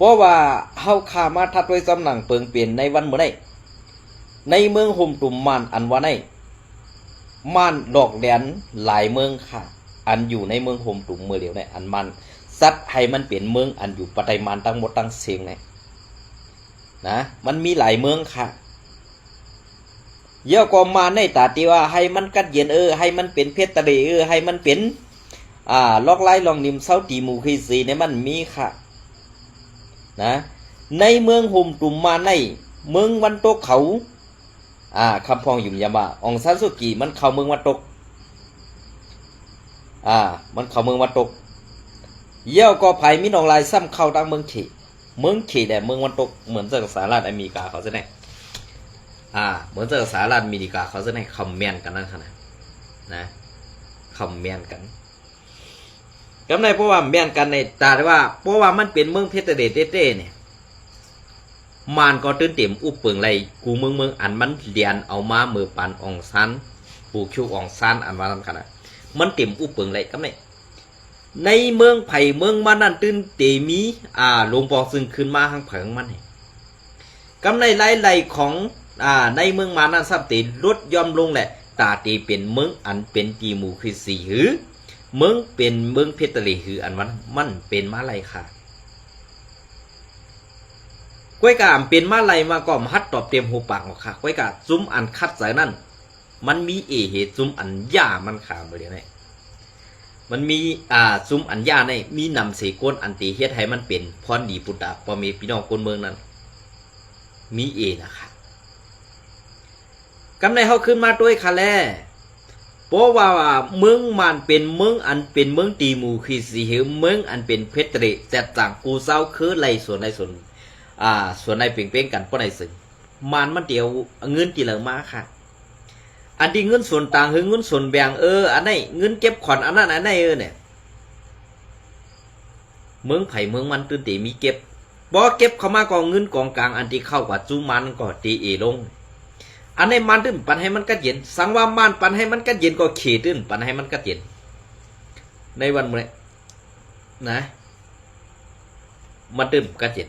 ພາະວ່າເຮົາຂ້າມາທັດໄວ້ສຳນັງເປິງເປັນໃນວັນມື້ໃດ ໃນເມືອງໂຮມຕຸມມານອັນວ່າໃນ ມານຫຼອກແຫຼນຫຼາຍເມືອງຄ່າ ອັນຢູ່ໃນເມືອງໂຮມຕຸມມື້ດຽວໃນ ອັນມານຈັດໃຫ້ມັນເປັນເມືອງອັນຢູ່ປະໄຕມານທັງໝົດທັງເສັງໃນ ນະ ມັນມີຫຼາຍເມືອງຄ່າ. ແລ້ວກໍມາໃນຕາທີ່ວ່າໃຫ້ມັນກັດເຢັນ ເອີ ໃຫ້ມັນເປັນເຟດເຕີເຣ ເອີ ໃຫ້ມັນເປັນ ອ່າ ລອກລາຍລອງນິມເຊົາດີໂມຄຣາຊີໃນມັນມີຄ່າ ນະ ໃນເມືອງໂຮມຕຸມມາໃນ ເມືອງວັນຕົກເຂົາ ອ່າ ຄຳພອງຢືນຢັນວ່າ ອອງຊານຊູຈີມັນເຂົ້າເມືອງວັນຕົກ ອ່າ ມັນເຂົ້າເມືອງວັນຕົກ ແລ້ວກໍພາຍມິນອອງລາຍຊ້ຳເຂົ້າທາງເມືອງເຂ ເມືອງເຂແລະເມືອງວັນຕົກ ເໝືອນເຊິ່ງສະຫະລັດອາເມລິກາເຂົາຊະແນ່ ອ່າ ເໝືອນເຊິ່ງສະຫະລັດອາເມລິກາເຂົາຊະແນ່ ຄຳແມ່ນກັນນັ້ນຂະນາດ ນະ ຄຳແມ່ນກັນ ກຳໃນ ເພາະວ່າແມ່ນກັນໃນຕາທີ່ວ່າ ເພາະວ່າມັນເປັນເມືອງເຟດເຕີເຣເຕ້ໆນີ້ ມານກໍຕື່ນເຕັມອຸບເປິງໄລ ກູເມືອງເມືອງອັນມັນລຽນເອົາມາເມີປານອອງຊານ ປູກຄິວອອງຊານ ອັນວ່ານັ້ນຂະນາດ ມັນເຕັມອຸບເປິງໄລ ກຳໃນ ໃນເມືອງໃຜເມືອງມັນນັ້ນ ຕື່ນເຕມີ ອ່າ ຫຼົງປອງຊຶງຂຶ້ນມາທາງໃຜທາງມັນ ກຳໃນລາຍໄລ່ຂອງ ອ່າ ໃນເມືອງມານນັ້ນຊ້ຳເຕລົດຢ່ອມລົງ ແລະ ຕາເຕເປັນເມືອງອັນເປັນດີໂມຄຣາຊີ ຫຼື ເມືອງເປັນເມືອງເຟດເຕີເຣ ຫຼື ອັນວ່າມັນເປັນມາໄລຄ່າ. ກ້ວຍກາເປັນມາໄລມາກໍມາຮັດຕອບເຕັມຫູປາກເນາະຄ່າ. ກ້ວຍກາຈຸມອັນຂັດໃຈນັ້ນ ມັນມີເອເຫດຈຸມອັນຢ່າມັນຄ່າ ບໍ່ເລີຍນະ. ມັນມີ ອ່າ ຈຸມອັນຢ່າໃນ ມີນຳເສກົນອັນເຕເຮັດໃຫ້ມັນເປັນພອນດີປຸດຕາພໍ່ແມ່ພີ່ນ້ອງຄົນເມືອງນັ້ນ ມີເອນະຄ່າ. ກຳໃນເຮົາຂຶ້ນມາດ້ວຍຄະແລ ເພາະວ່າເມືອງມານເປັນເມືອງອັນເປັນເມືອງດີໂມຄຣາຊີ ຫຼື ເມືອງອັນເປັນເຟດເຕີເຣ ຈັດຕັ້ງກູເຊົາຄືໄລ່ສ່ວນໄລ່ສ່ວນ ອ່າ ສ່ວນໄລ່ເປັງໆກັນ ປານໃດເຊິ່ງ ມານມັນເອົາເງິນທີ່ໃດມາຄ່າ. ອັນທີ່ເງິນສ່ວນຕ່າງ ຫຼື ເງິນສ່ວນແບ່ງ ເອີ ອັນໃດ ເງິນເກັບຂອນ ອັນນັ້ນ ອັນໃດ ເອີ ນີ້ ເມືອງໃຜເມືອງມັນຕື່ນເຕມີເກັບ. ບໍ່ເກັບເຂົ້າມາກໍເງິນກອງກາງອັນທີ່ເຂົ້າກວ່າຈຸມານກໍເຕເອລົງ. ອັນໃດມານຕື່ນປັນໃຫ້ມັນກັດເຢັນ. ສັງວ່າມານປັນໃຫ້ມັນກັດເຢັນ ກໍເຂຕື່ນປັນໃຫ້ມັນກັດເຢັນ. ໃນວັນມື້ນີ້ນະ ມັນຕື່ນກັດເຢັນ.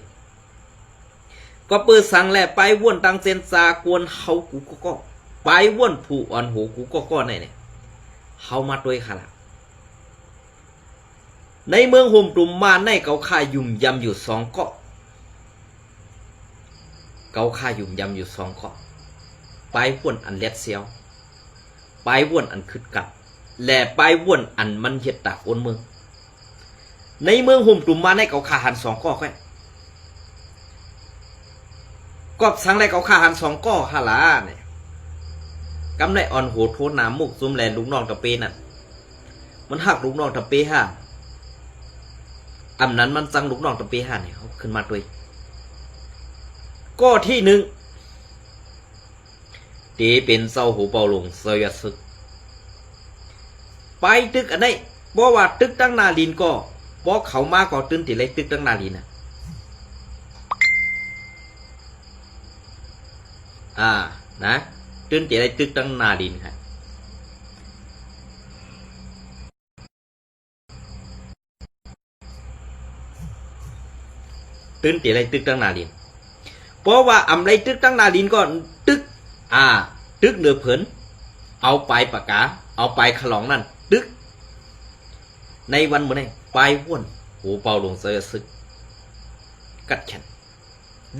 ກໍເປີດສັງແລ ປາຍວົນຕັ້ງເຊັ່ນຊາກວນເຮົາກູກໍກໍ ປາຍວົນຜູ້ອ່ອນໂຫກູກໍກໍໃນນີ້ ເຮົາມາດ້ວຍຄະລະ. ໃນເມືອງໂຮມຕຸມມານໃນ ເຂົາຂ້າຫຍຸ່ມຢຳຢູ່ສອງເກາະ ເຂົາຂ້າຫຍຸ່ມຢຳຢູ່ສອງເກາະ ປາຍວົນອັນແລດຊຽວ ປາຍວົນອັນຄຶດກັບ ແລະ ປາຍວົນອັນມັນເຮັດຕາໂອນເມືອງ. ໃນເມືອງໂຮມຕຸມມານໃນ ເຂົາຂ້າຫັນສອງເກາະແລ້ວ. ກອບສັງແລ ເຂົາຂ້າຫັນສອງເກາະຫັ້ນລະນີ້. ກຳໃນອ່ອນໂຫໂທນາມຸກຈຸມແລລູກນ້ອງຕະເປນັ້ນ ມັນຮັກລູກນ້ອງຕະເປຫາ ອຳນັ້ນມັນຊັງລູກນ້ອງຕະເປຫານີ້ ເຮົາຂຶ້ນມາດ້ວຍ. ເກາະທີໜຶ່ງ ເຕເປັນເຈົ້າໂຫເປົ່າຫຼົງເຈົ້າຍອດຊຶກ ໄປຕຶກອັນໃດ ບໍ່ວ່າຕຶກຕັ້ງໜ້າລິນກໍ ບໍ່ເຂົ້າມາກໍຕື່ນເຕໄດ້ຕຶກຕັ້ງໜ້າລິນນະ. ອ່າ ນະ ຕື່ນເຕໄດ້ຕຶກຕັ້ງໜ້າລິນຫັ້ນ. ຕື່ນເຕໄດ້ຕຶກຕັ້ງໜ້າລິນ ເພາະວ່າອຳໄລຕຶກຕັ້ງໜ້າລິນກໍຕຶກ ອ່າ ຕຶກເໜືອເພີນ ເອົາປາຍປາກາ ເອົາປາຍຂະຫຼອງນັ້ນຕຶກ. ໃນວັນມື້ນີ້ ປາຍວົນ ໂຫເປົ່າຫຼົງເຈົ້າຍອດຊຶກ ກັດແຂນ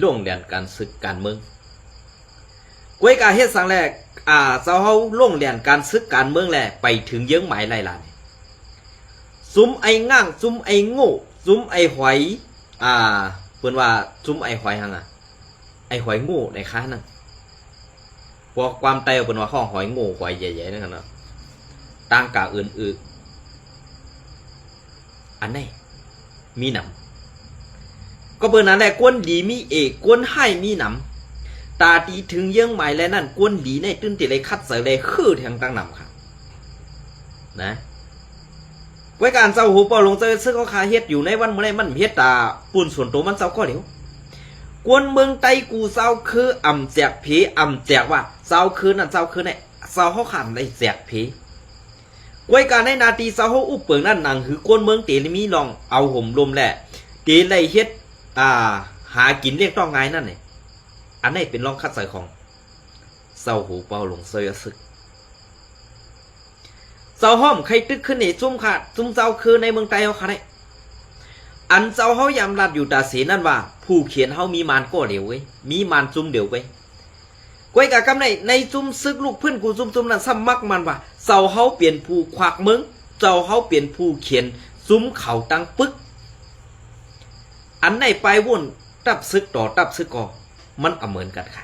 ລົງແລ່ນການຊຶກການເມືອງ. ກ້ວຍກາເຮັດສັງແລ ອ່າ ເຈົ້າເຮົາລົງແລ່ນການຊຶກການເມືອງແລ ໄປເຖິງເຍີ້ງໝາຍໄລ່ລານີ້ ຈຸມໄອ້ງ່າງ ຈຸມໄອ້ໂງ່ ຈຸມໄອ້ຫອຍ ອ່າ ເພິ່ນວ່າຈຸມໄອ້ຫອຍຫຍັງອະ ໄອ້ຫອຍໂງ່ໃນຄານັ້ນ. ພວກຄວາມໃຕ້ເພິ່ນວ່າຫ້ອງຫອຍໂງ່ ຫອຍໃຫຍ່ໆນັ້ນນະ ຕ່າງກາອື່ນອຶ ອັນໃດມີນຳ. ກໍເບີນັ້ນແຫຼະ ກວນດີມີເອ ກວນຮ້າຍມີນຳ. ຕາຕີເຖິງເຍີ້ງໝາຍແລນັ້ນ ກວນດີໃນຕື່ນເຕໄລຄັດໃສ່ແລຄືແທງຕັ້ງນຳຄ່ະ ນະ. ກວຍການເຈົ້າໂຫເປົ່າຫຼົງເຈົ້າເຮັດເຊິ່ງເຂົາຂ້າເຮັດຢູ່ໃນວັນມື້ໃດ ມັນເຮັດຕາປຸ້ນສ່ວນໂຕມັນເຈົ້າກໍດຽວ. ກວນເມືອງໃຕ້ກູເຈົ້າຄືອຳແຈກເພ ອຳແຈກວ່າເຈົ້າຄືນັ້ນເຈົ້າຄືນີ້ ເຈົ້າເຮົາຂ້າໄດ້ແຈກເພ. ກວຍກາໃນໜ້າທີ່ເຈົ້າເຮົາອຸບເປິງນັ້ນ ໜັງຫືອກວນເມືອງເຕໄລມີລອງເອົາໂຮມລົມແລ ເຕໄລເຮັດ ອ່າ ຫາກິນລ້ຽງຕ້ອງງ່າຍນັ້ນແຫຼະ. ອັນນີ້ເປັນລອງຂັດໃສ່ຂອງເຈົ້າໂຫເປົາຫຼົງເຈົ້າຢາຊຶກ. ເຈົ້າຫ້ອມໄຄຕຶກຂຶ້ນໃນຊຸມຂ້າ ຊຸມເຈົ້າຄືໃນເມືອງໃຕ້ເຮົາຂ້າໄດ້. ອັນເຈົ້າເຮົາຍາມລັດຢູ່ຕາເສນັ້ນວ່າ ຜູ້ຂຽນເຮົາມີມານກໍດຽວເວີຍ ມີມານຊຸມດຽວເວີຍ. ກວຍກະກຳໃດ ໃນຊຸມຊຶກລຸກຟື້ນກູຊຸມໆນັ້ນ ສະໝັກມັນວ່າ ເຈົ້າເຮົາເປັນຜູ້ຂວາກເມືອງ ເຈົ້າເຮົາເປັນຜູ້ຂຽນຊຸມເຂົາຕັ້ງປຶກ. ອັນໃນປາຍວົນ ຕັບຊຶກຕໍ່ຕັບຊຶກກໍມັນອາເໝີນກັນຄ່ະ.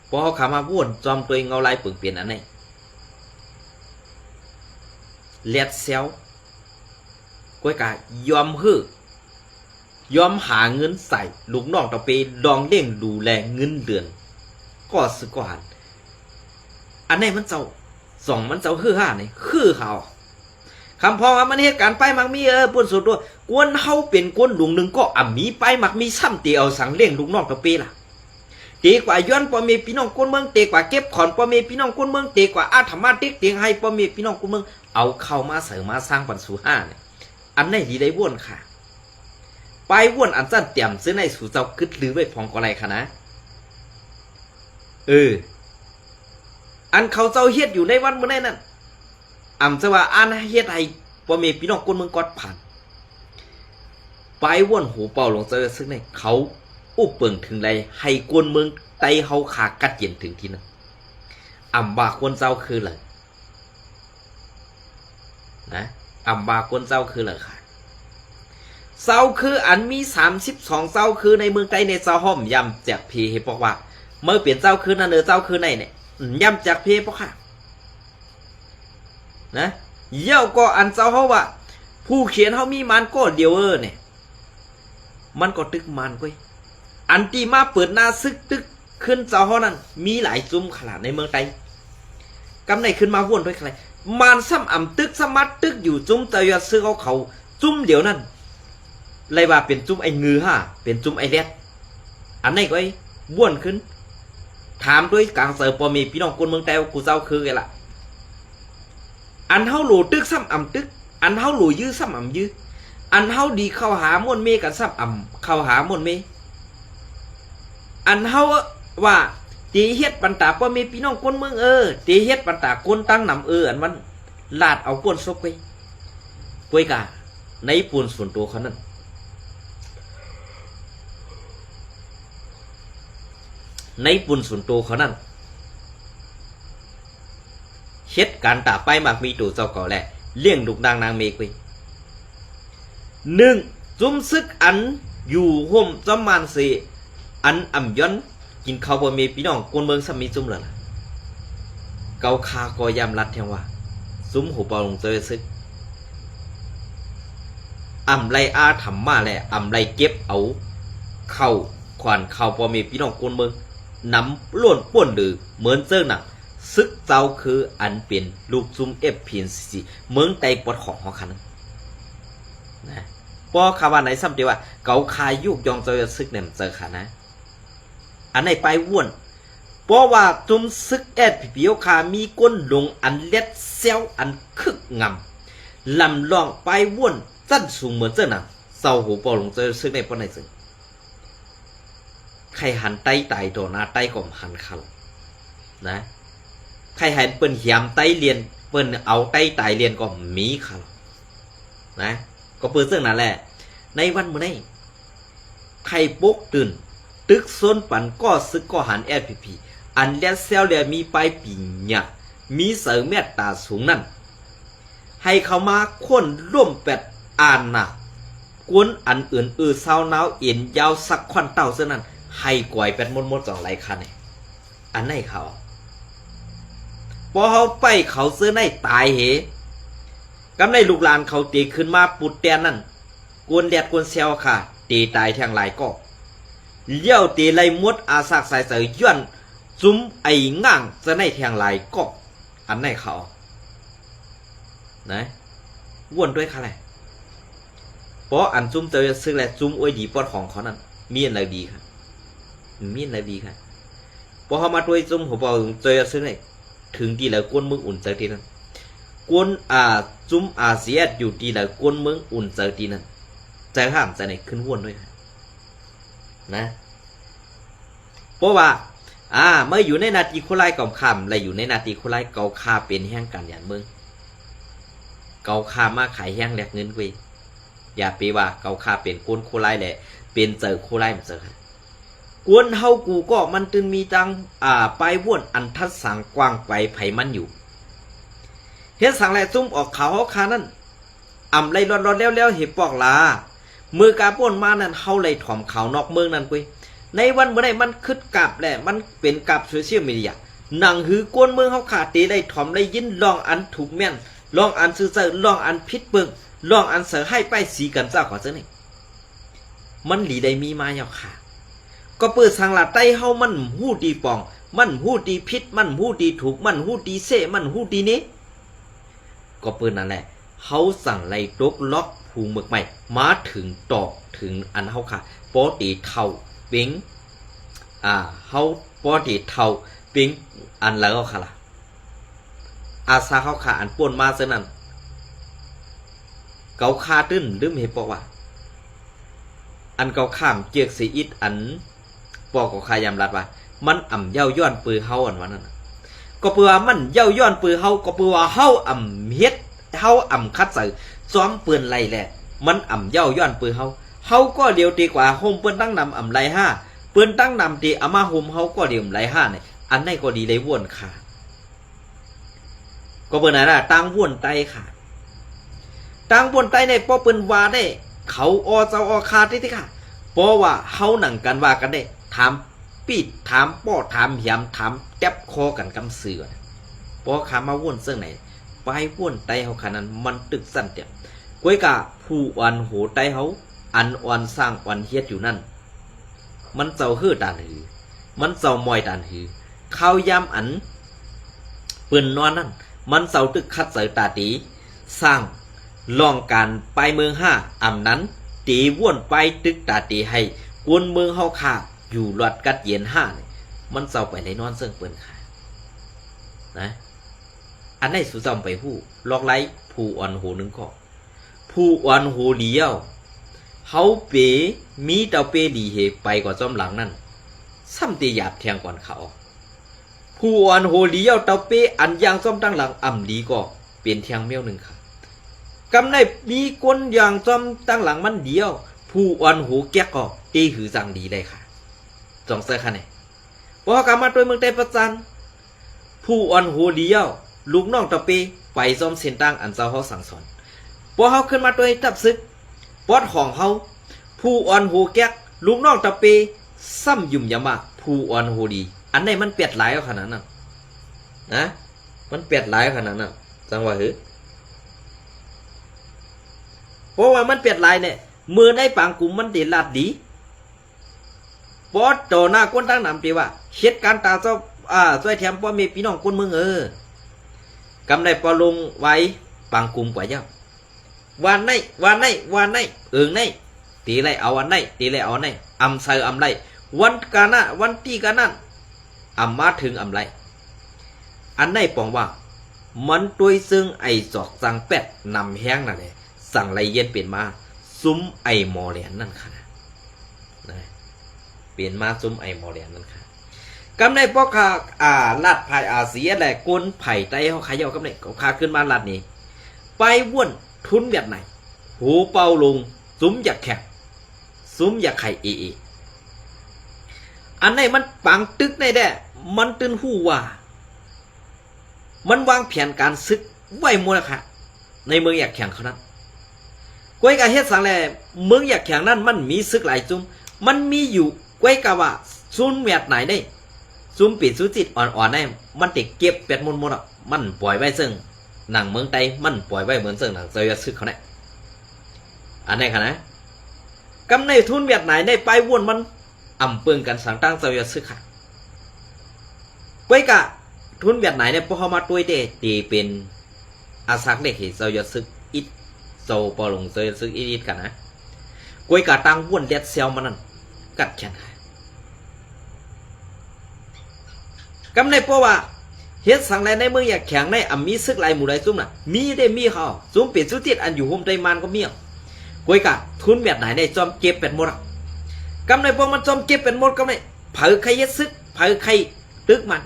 ພໍເຮົາຂາມາວົນຈອມໂຕເອງເງົາລາຍເປິງເປັນອັນໃນ ແລດແຊວ ກວຍກາຍອມເຮີ້ ຍອມຫາເງິນໃສ່ລູກນ້ອງຕະເປ ລອງລ້ຽງດູແລເງິນເດືອນ ກໍຊຶກກໍຫັນ. ອັນໃນມັນເຈົ້າ ສອງມັນເຈົ້າເຮີ້ຫາໃນຄືເຮົາ ຄຳພ້ອງວ່າມັນເຮັດການປ້າຍໝາກມີ ເອີ ປຸ້ນສຸດໂຕ ກວນເຮົາເປັນກວນລຸງໜຶ່ງກໍອຳມີປ້າຍໝາກມີ ຊ້ຳເຕເອົາສັງລ້ຽງລູກນ້ອງຕະເປລະ ເຕກວ່າຍ້ອນພໍ່ແມ່ພີ່ນ້ອງຄົນເມືອງ ເຕກວ່າເກັບຂອນພໍ່ແມ່ພີ່ນ້ອງຄົນເມືອງ ເຕກວ່າອາດທຳມາເຕັກຕຽງໃຫ້ພໍ່ແມ່ພີ່ນ້ອງຄົນເມືອງ ເອົາເຂົ້າມາເສີມາສ້າງປັນສູ່ຫ້ານີ້. ອັນໃນດີໄດ້ວົນຄ່ະ ປາຍວົນອັນຊັ້ນຕຽມຊື່ໃນສູ່ເຈົ້າກຶດລືໄວ້ພ້ອມກໍໄດ້ຄ່ະນະ. ເອີ ອັນເຂົາເຈົ້າເຮັດຢູ່ໃນວັນມື້ໃນນັ້ນ ອຳຈະວ່າອັນເຮັດໃຫ້ພໍ່ແມ່ພີ່ນ້ອງຄົນເມືອງກອດຜ່ານ ປາຍວົນໂຫເປົາຫຼົງເຈົ້າຊຶກໃນ ເຂົາອຸບເປິງເຖິງໃດ ໃຫ້ຄົນເມືອງໃຕ້ເຮົາຂາກັດເຢັນເຖິງທີ່ນັ້ນ. ອຳວ່າຄົນເຈົ້າຄືເລີຍ ນະ ອຳວ່າຄົນເຈົ້າຄືເລີຍຄ່ະ. ເຈົ້າຄືອັນມີສາມສິບສອງເຈົ້າຄືໃນເມືອງໃຕ້ໃນເຈົ້າຫ້ອມຢາມຈາກເພເຮັດພວກວ່າ ເມື່ອເປັນເຈົ້າຄືນັ້ນເອີ ເຈົ້າຄືໃນນີ້ ອືມ ຢາມຈາກເພພວກຂ້າ ນະ. ແລ້ວກໍອັນເຈົ້າເຮົາວ່າ ຜູ້ຂຽນເຮົາມີມານກໍດຽວເອີນີ້ ມັນກໍຕຶກມານກ້ວຍ. ອັນທີ່ມາເປີດໜ້າຊຶກຕຶກຂຶ້ນເຈົ້າເຮົານັ້ນ ມີຫຼາຍຊຸມຂະໜາດໃນເມືອງໃຕ້. ກຳໃນຂຶ້ນມາວົນດ້ວຍໃຄ ມານຊ້ຳອຳຕຶກ ສາມາດຕຶກຢູ່ຊຸມເຈົ້າຍອດຊຶກເຮົາເຂົາຊຸມດຽວນັ້ນ ໄລ່ວ່າເປັນຊຸມໄອ້ງືຮາ ເປັນຊຸມໄອ້ແລດ. ອັນໃນກໍໄອ້ ບ້ວນຂຶ້ນ ຖາມດ້ວຍກາງໃຈພໍ່ແມ່ພີ່ນ້ອງຄົນເມືອງໃຕ້ວ່າ ກູເຈົ້າຄືກັນລະ ອັນເຮົາໂຫຼຕຶກຊ້ຳອຳຕຶກ ອັນເຮົາໂຫຼຢື້ຊ້ຳອຳຢື້ ອັນເຮົາດີເຂົ້າຫາມ່ວນເມກັນຊ້ຳອຳເຂົ້າຫາມ່ວນເມ ອັນເຮົາວ່າ ເຕເຮັດປັນຕາພໍ່ແມ່ພີ່ນ້ອງຄົນເມືອງເອີ ເຕເຮັດປັນຕາຄົນຕັ້ງນຳເອີ ອັນມັນລາດເອົາກ້ວນສົບໄປ ກວຍກາ ໃນປຸນສ່ວນໂຕເຂົານັ້ນ ໃນປຸນສ່ວນໂຕເຂົານັ້ນ ເຮັດການຕາປ້າຍໝາກມີໂຕເຈົ້າເຂົາແລະ ລ້ຽງລູກນາງນາງເມກໄວ້. ໜຶ່ງ ຊຸມຊຶກອັນຢູ່ຮ່ວມຈອມມານເສ ອັນອຳຍ້ອນ ກິນເຂົ້າພໍ່ແມ່ພີ່ນ້ອງຄົນເມືອງຊ້ຳມີຊຸມລະລະ ເຂົາຂ້າກໍຍາມລັດແທງວ່າ ຊຸມໂຫເປົາຫຼົງເຈົ້າຊຶກ ອຳໄລ່ອາທຳມາແລະ ອຳໄລ່ເກັບເອົາເຂົ້າຂວັນເຂົ້າພໍ່ແມ່ພີ່ນ້ອງຄົນເມືອງ ນຳລ້ວນປ້ນຫຼືເໝືອນເຈີໜັງ ຊຶກເຈົ້າຄືອັນເປັນລູກຊຸມ ເອັຟ ພີ ເອັນ ຊີ ເມືອງໃຕ້ປອດຂອງເຮົາຄັນນະ. ພໍຂ້າວ່າໃນຊ້ຳເດວ່າ ເຂົາຂ້າຍຸກຢ່ອງເຈົ້າຊຶກແນມເຈີຂ້ານະ. ອັນໃນປາຍວົນ ເພາະວ່າຊຸມຊຶກ ເອັສ ພີ ພີ ເຮົາຂ້າມີກົ້ນລົງອັນແລດແຊວ ອັນຄຶກງາມ ລຳລອງປາຍວົນຊັ້ນສູງເໝືອນເຈີໜັງ ເຈົ້າໂຫເປົາຫຼົງເຈົ້າຊຶກໃນປານໃດເຊິ່ງ ໃຜຫັນໄຕ້ຕາຍຕໍ່ໜ້າໄຕ້ກໍຫັນຄະລະນະ ໃຜຫັນເພິ່ນຫຽມໄຕ້ລຽນ ເພິ່ນເອົາໄຕ້ຕາຍລຽນກໍມີຄະລະນະ. ກໍເປີເຊິ່ງນັ້ນແຫຼະ ໃນວັນມື້ໃນ ໃຜປົກຕື່ນ ຕຶກຊົນປັນກໍ່ຊຶກກໍ່ຫານ ເອັສ ພີ ພີ ອັນແລດແຊວແລະມີປາຍປີຍະ ມີໃຈເມດຕາສູງນັ້ນ ໃຫ້ເຂົາມາໂຄ່ນລົ້ມແປດອານນາ ກົນອັນເອີນເອີຊາວນາວເອັນຍາວສັກຂວັນເຕົ້າເຊິ່ງນັ້ນ ໃຫ້ກວາຍແປດໝົດໝົດຈອງໄລຄາແນ. ອັນໃນເຂົາ ພໍເຮົາໄປເຂົາເຊິ່ງໃນຕາຍເຫ ກຳໃນລູກຫຼານເຂົາເຕຂຶ້ນມາປຸດແຕນນັ້ນ ກົນແລດກົນແຊວຂ້າ ເຕຕາຍແທງຫຼາຍກໍ ລ້ຽວເຕໄລ່ໝົດອາສາກສາຍໃຈ ຍ້ອນຈຸມໄອ້ງ່າງຈະໄດ້ແທງຫຼາຍກໍ ອັນໃນເຂົາ ນະ ວົນດ້ວຍຄະແລ. ເພາະອັນຈຸມເຈົ້າຊຶກແລະຈຸມອວຍດີປອດຂອງເຂົານັ້ນ ມີອັນໃດດີຄະ? ມີອັນໃດດີຄະ? ເພາະເຮົາມາດ້ວຍຈຸມຫົວເປົ່າເຈົ້າຊຶກນີ້ ເຖິງທີ່ໃດຄົນເມືອງອຸ່ນໃຈທີ່ນັ້ນ ຄົນ ອ່າ ຈຸມອາຊີແອດຢູ່ທີ່ໃດຄົນເມືອງອຸ່ນໃຈທີ່ນັ້ນ ໃຈຫ້າມໃຈໃນຂຶ້ນວົນດ້ວຍນະ ເພາະວ່າ ອ່າ ມາຢູ່ໃນໜ້າທີ່ຄົນລາຍກຳຄຳ ແລະ ຢູ່ໃນໜ້າທີ່ຄົນລາຍເກົາຂ້າເປັນແຮງການຍານເມືອງ ເກົາຂ້າມາຂາຍແຮງແລກເງິນເວີຍ. ຢ່າໄປວ່າເກົາຂ້າເປັນຄົນໂຄລາຍ ແລະ ເປັນໃຈໂຄລາຍ ມັນເຈີຫັ້ນ ຄົນເຮົາກູກໍມັນຕື່ມມີຕັ້ງ ອ່າ ປາຍວົນອັນທັດສັງກວ້າງໄກໃຜມັນຢູ່ ເຮັດສັງແລະ ຊຸມອອກຂ່າວເຮົາຂ້ານັ້ນ ອຳໄລລອດໆແລ້ວໆ ເຮັດປອກລາ ເມື່ອກາປ່ນມານັ້ນ ເຮົາໄລຖອມຂ່າວນອກເມືອງນັ້ນເວີຍ. ໃນວັນມື້ໃດມັນຄຶດກັບ ແລະ ມັນເປັນກັບໂຊຊຽວມີເດຍ ໜັງຫືກວນເມືອງເຮົາຂ້າເຕໄລຖອມໄລຍິນລອງອັນຖືກແມ່ນ ລອງອັນຊື່ໃຈ ລອງອັນຜິດເບິ່ງ ລອງອັນໃສ່ຮ້າຍປ້າຍສີກັນເຈົ້າຂອງເຈົ້ານີ້ ມັນຫຼີໄດ້ມີມາຍາວຂ້າ. ກໍເປີດສັງລະໄຕເຮົາມັນຮູ້ດີປ່ອງ ມັນຮູ້ດີຜິດ ມັນຮູ້ດີຖືກ ມັນຮູ້ດີເຊ ມັນຮູ້ດີເນ ກໍເປີດນັ້ນແຫຼະ ເຮົາຈັ່ງໄລຕົກລັອກຜູເມືອກໃໝ່ ມາເຖິງຕໍ່ເຖິງອັນເຮົາຂ້າ ພໍເຕເທົ່າເປັງ ອ່າ ເຮົາພໍເຕເທົ່າເປັງອັນເລີເຮົາຂ້າລະ ອາສາເຮົາຂ້າອັນປ່ນມາເຊິ່ງນັ້ນ ເກົາຂ້າຕື່ມລືມເຮັດປອກວ່າ ອັນເກົາຂ້າມເຈກເສຍອິດ ອັນ ປອກກໍຂາຍາມລັດວ່າ ມັນອຳເຍົາະຍ້ອນເປີເຮົາ ອັນວ່ານັ້ນນະ ກໍເປີວ່າມັນເຍົາະຍ້ອນເປີເຮົາ ກໍເປີວ່າເຮົາອຳເຮັດ ເຮົາອຳຂັດໃຈຈອມເປີ້ນໄລແລະ ມັນອຳເຍົາະຍ້ອນເປີເຮົາ ເຮົາກໍຫຼຽວເຕກວ່າໂຮມເປີ້ນຕັ້ງນຳອຳໄລຫ້າ ເປີ້ນຕັ້ງນຳເຕອາມາໂຮມເຮົາກໍຫຼຽວອຳໄລຫ້ານີ້ ອັນໃດກໍດີໄລວົນຂ້າ ກໍເບິ່ງນັ້ນນະ ຕ່າງວົນໄຕຂ້າ ຕ່າງວົນໄຕນີ້ ພໍເພິ່ນວ່າໄດ້ ເຂົາອໍເຈົ້າອໍຂ້າຕິຕິຂ້າ ເພາະວ່າເຮົານັ່ງກັນວ່າກັນໄດ້ ຖາມປີດ ຖາມປ້ອ ຖາມຫຍາມ ຖາມແຕັບຄໍກັນກຳຊື່ ພໍຂ້າມາວົນເຊິ່ງໃນ ປາຍວົນໄຕເຮົາຂະນັ້ນ ມັນຕຶກຊັ້ນຕຽມ ກວຍກາຜູ້ອ່ອນໂຫໄຕເຮົາ ອັນອ່ອນສ້າງອ່ອນເຮັດຢູ່ນັ້ນ ມັນເຈົ້າເຮີຕານຫື ມັນເຈົ້າມອຍຕານຫື ຄາວຍາມອັນເພິ່ນນອນນັ້ນ ມັນເຈົ້າຕຶກຂັດໃຈຕາຕີສ້າງລອງການປາຍເມືອງຫ້າ ອຳນັ້ນເຕວົນປາຍຕຶກຕາຕີໃຫ້ກວນເມືອງເຮົາຂ້າຢູ່ລອດກັດເຢັນຫ້ານີ້ ມັນເຈົ້າໄປໄລນອນເຊິ່ງເພິ່ນຂ້ານະ ອັນໃດສູ່ເຈົ້າໄປຮູ້ ລອກໄລຜູ້ອ່ອນໂຫໜຶ່ງກໍ ຜູ້ອ່ອນໂຫຫຼຽວ ເຮົາເປ ມີເຕົາເປຫຼີເຫໄປກວ່າຈອມຫຼັງນັ້ນ ຊ້ຳເຕຢາບແທງກ່ອນຂາອອກ ຜູ້ອ່ອນໂຫຫຼຽວ ເຕົາເປອັນຍ່າງຈອມຕັ້ງຫຼັງອຳຫຼີກໍເປັນແທງແມວໜຶ່ງຂາ ກຳໄດ້ມີຄົນຍ່າງຈອມຕັ້ງຫຼັງມັນຫຼຽວ ຜູ້ອ່ອນໂຫແກກກໍເຕຫືຈັ່ງດີໄດ້ຂາ ຈອງໃສ່ຂະແນ ພໍເຮົາກະມາໂຕຍເມືອງໃຕ້ປະຈັນ ຜູ້ອ່ອນໂຫຫຼຽວ ລູກນ້ອງຕະເປ ໄປຈອມເສັ້ນທາງອັນເຈົ້າເຮົາສັ່ງສອນ ພໍເຮົາຂຶ້ນມາໂຕຍທັບຊຶກ ປອດຂອງເຮົາ ຜູ້ອ່ອນໂຫແກກ ລູກນ້ອງຕະເປ ຊ້ຳຫຍຸ້ມຢຳວ່າ ຜູ້ອ່ອນໂຫດີ ອັນໃດມັນແປດຫຼາຍຂະໜາດນັ້ນນະ ມັນແປດຫຼາຍຂະໜາດນັ້ນ ຈັ່ງວ່າຫື ເພາະວ່າມັນແປດຫຼາຍແນ່ ເມື່ອໃນປາງກຸມມັນເດລາດດີ ປອດຕໍ່ໜ້າຄົນຕັ້ງນຳເຕວ່າ ເຮັດການຕາເຈົ້າ ອາ ຊ່ວຍແຖມພໍ່ແມ່ພີ່ນ້ອງຄົນເມືອງເອີ ກຳໄດ້ປະລົງໄວ້ປາງກຸມກວ່າເຈົ້າ ວ່າໄນ ວ່າໄນ ວ່າໄນ ເອີງໄນ ເຕໄລເອົາອັນໄນ ເຕໄລເອົາອັນໄນ ອຳໃສອຳໄລ ວັນການະ ວັນຕີການະ ອຳມາເຖິງອຳໄລ ອັນໄນປອງວ່າ ມັນໂຕຍເຊິ່ງໄອຈອກຈັ່ງແປດນຳແຮງນັ້ນແຫຼະ ຈັ່ງໄລເຢັນເປັນມາ ຊຸມໄອໝໍແຫຼນນັ້ນຂະນະ ນະ ເປັນມາຊຸມໄອໝໍແຫຼນນັ້ນຂະ ກຳໄດ້ພວກຂ້າ ອາ ລາດພາຍອາເຊຍ ແລະ ຄົນໄພໃຕ້ເຮົາຂະເຍົາ ກຳໄດ້ເຂົາຂ້າຂຶ້ນມາລາດນີ້ ໄປວົນທຸນຫວຽດນາມ ໂຫເປົ່າລົງ ຊຸມຢາກແຂ່ງ ຊຸມຢາກໄຂເອເອ ອັນໃດມັນປາງຕຶກໃນແດ່ ມັນຕື່ນຮູ້ວ່າ ມັນວາງແຜນການຊຶກໄວ້ໝົດແລ້ວຂະ ໃນເມືອງຢາກແຂ່ງເຂົານັ້ນ ກວຍກະເຮັດສັງແລ ເມືອງຢາກແຂ່ງນັ້ນມັນມີຊຶກຫຼາຍຊຸມ ມັນມີຢູ່ ກວຍກະວ່າຊຸມຫວຽດນາມນີ້ ຊຸມເປັນຊຸມຈິດອ່ອນໆນີ້ ມັນໄດ້ເກັບແປດໝົດໝົດ ມັນປ່ອຍໄວ້ເຊິ່ງໜັງເມືອງໃຕ້ ມັນປ່ອຍໄວ້ເໝືອນເຊິ່ງໜັງເຈົ້າຍອດຊຶກເຂົາແນ່ ອັນໃດຂະນະ ກຳໃນທຸນຫວຽດນາມນີ້ ໄປວົນມັນ ອຳເປິງກັນສັງຕັ້ງເຈົ້າຍອດຊຶກຂະ ກວຍກະ ທຸນຫວຽດນາມນີ້ ພວກເຮົາມາໂຕຍເຕ ເຕເປັນອາສັກເລັກເຫເຈົ້າຍອດຊຶກອິດ ເຈົ້າປໍຫຼົງເຈົ້າຍອດຊຶກອິດໆ ກັນນະ ກວຍກະຕັ້ງວົນແລດແຊວມານັ້ນ ກັດແຂນຂາ ກຳໃນເພາະວ່າ ເຮັດສັງແລໃນເມືອງຢາກແຂງໃນອຳມີຊຶກຫຼາຍໝູ່ຫຼາຍຊຸມນະ ມີເດ້ມີເຂົາ ຊຸມເປັນຊຸດຕິດອັນຢູ່ໂຮມໄຕມານກໍມີ ກວຍກາ ທຶນຫວຽດນາມນີ້ຈອມເກັບເປັນໝົດອະ. ກຳໃນພວກມັນຈອມເກັບເປັນໝົດ ກຳໃນໃຜໃຄ່ເຮັດສຶກ ໃຜໃຄ່ຕຶກມັນ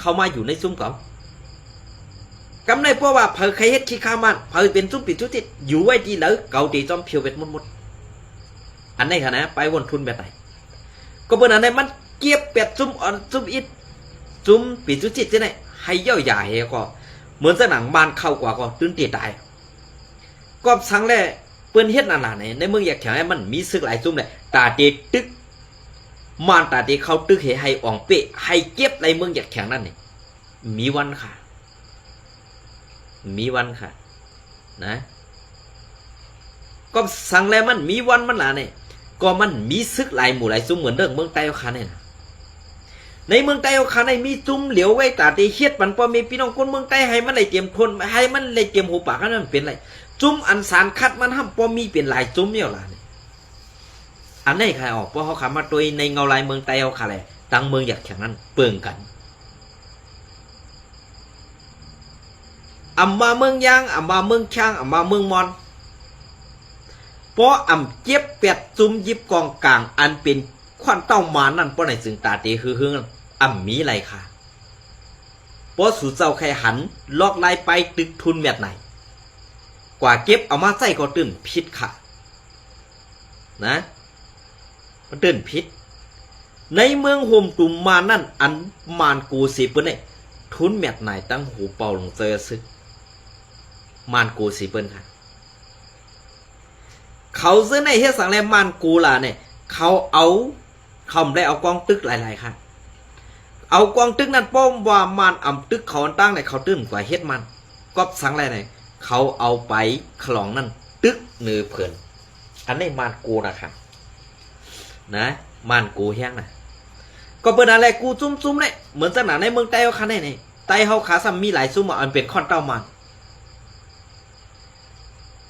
ເຂົ້າມາຢູ່ໃນຊຸມເຂົາ. ກຳໃນເພາະວ່າໃຜໃຄ່ເຮັດຂີ້ຂ້າມັນ ໃຜເປັນຊຸມປີຊຸຈິດ ຢູ່ໄວ້ທີ່ໃດ ເຂົາເຕຈອມພຽວເປັນໝົດໆ. ອັນນີ້ຫັ້ນນະ ໄປວົນທຶນຫວຽດນາມ. ກໍເປັນອັນໃດມັນເກັບແປດຊຸມອ່ອນຊຸມອິດ ຊຸມປີຊຸຈິດຈັ່ງໃດ ໃຫ້ເຍົາະຢາໃຫ້ກໍ ເໝືອນຈັ່ງໜັງບ້ານເຂົ້າກວ່າກໍຕື່ນເຕຕາຍ. ກອບສັງແລ ເພິ່ນເຮັດນັ້ນລະ ໃນ ໃນເມືອງຢາກແຂງ ໃຫ້ມັນມີຊຶກຫຼາຍຊຸມແຫຼະ ຕາເຕຕຶກ ມານຕາເຕເຂົ້າຕຶກ ເຮັດໃຫ້ອອງເປະ ໃຫ້ເກັບໃນເມືອງຢາກແຂງນັ້ນນີ້ ມີວັນຄ່າ ມີວັນຄ່າ ນະ. ກອບສັງແລມັນມີວັນມັນລະນີ້ ກໍມັນມີຊຶກຫຼາຍໝູ່ຫຼາຍຊຸມ ເໝືອນເລື່ອງເມືອງໃຕ້ເຮົາຂ້ານີ້ນະ. ໃນເມືອງໃຕ້ເຮົາຂ້ານີ້ມີຊຸມຫຼຽວໄວ້ ຕາເຕເຮັດປັນພໍ່ແມ່ພີ່ນ້ອງຄົນເມືອງໃຕ້ ໃຫ້ມັນໄດ້ຕຽມທົນ ໃຫ້ມັນໄດ້ຕຽມຫົວປາກ ອັນນັ້ນເປັນໄລ. ຊຸມອັນສານຄັດມັນຫ້າມບໍ່ມີເປັນຫຼາຍຊຸມແລ້ວລະນີ້. ອັນນີ້ຄ່າອອກ ເພາະເຮົາຂ້າມາໂຕຍໃນເງົາລາຍເມືອງໃຕ້ເຮົາຂ້າແລ ທັງເມືອງຢາກແຂງນັ້ນເບິ່ງກັນ. ອຳວ່າເມືອງຢາງ ອຳວ່າເມືອງຂາງ ອຳວ່າເມືອງມອນ ເພາະອຳເຈັບແປດຊຸມຢິບກອງກາງ ອັນເປັນຂວັນເຕົ້າມານັ້ນ ເພາະໃນຈຶ່ງຕາເຕຫຶງໆນັ້ນ ອຳມີໄລຄ່າ. ເພາະສູ່ເຈົ້າໄຄຫັນ ລອກລາຍໄປຕຶກທຶນແມັດໄນ ກວ່າເກັບເອົາມາໃຊ້ກໍຕື່ນຜິດຄ່າ ນະ ມັນຕື່ນຜິດ. ໃນເມືອງໂຮມຕຸມມານນັ້ນ ອັນມານໂກເສເປີ້ນເດ້ ທຶນແມັດນາຍຕັ້ງໂຫເປົ່າລົງເຈົ້າເສື້ອສຶກ ມານໂກເສເປີ້ນຄ່ະ. ເຂົາເຊິ່ງໄດ້ເຮັດສັງແລມານໂກລານີ້ ເຂົາເອົາ ເຂົາບໍ່ໄດ້ເອົາກອງຕຶກຫຼາຍໆ ຄັນ ເອົາກອງຕຶກນັ້ນ ປ້ອມວ່າມານອຳຕຶກເຂົາອັນຕັ້ງໃນ ເຂົາຕື່ມກວ່າເຮັດມັນ ກອບສັງແລໃນ ເຂົາເອົາໄປຂະຫຼອງນັ້ນຕຶກເນີເພິ່ນ. ອັນນີ້ມານໂກນະຄັນ ນະ ມານໂກແຮງນະ. ກໍເປີນນັ້ນແຫຼະ ກູຈຸ້ມໆ ເດ້ ເໝືອນຈັ່ງນັ້ນໃນເມືອງໃຕ້ເຮົາຄັນໃດນີ້ ໃຕ້ເຮົາຂາຊ້ຳມີຫຼາຍຊຸມ ອັນເປັນຂວັນເຕົ້າມານ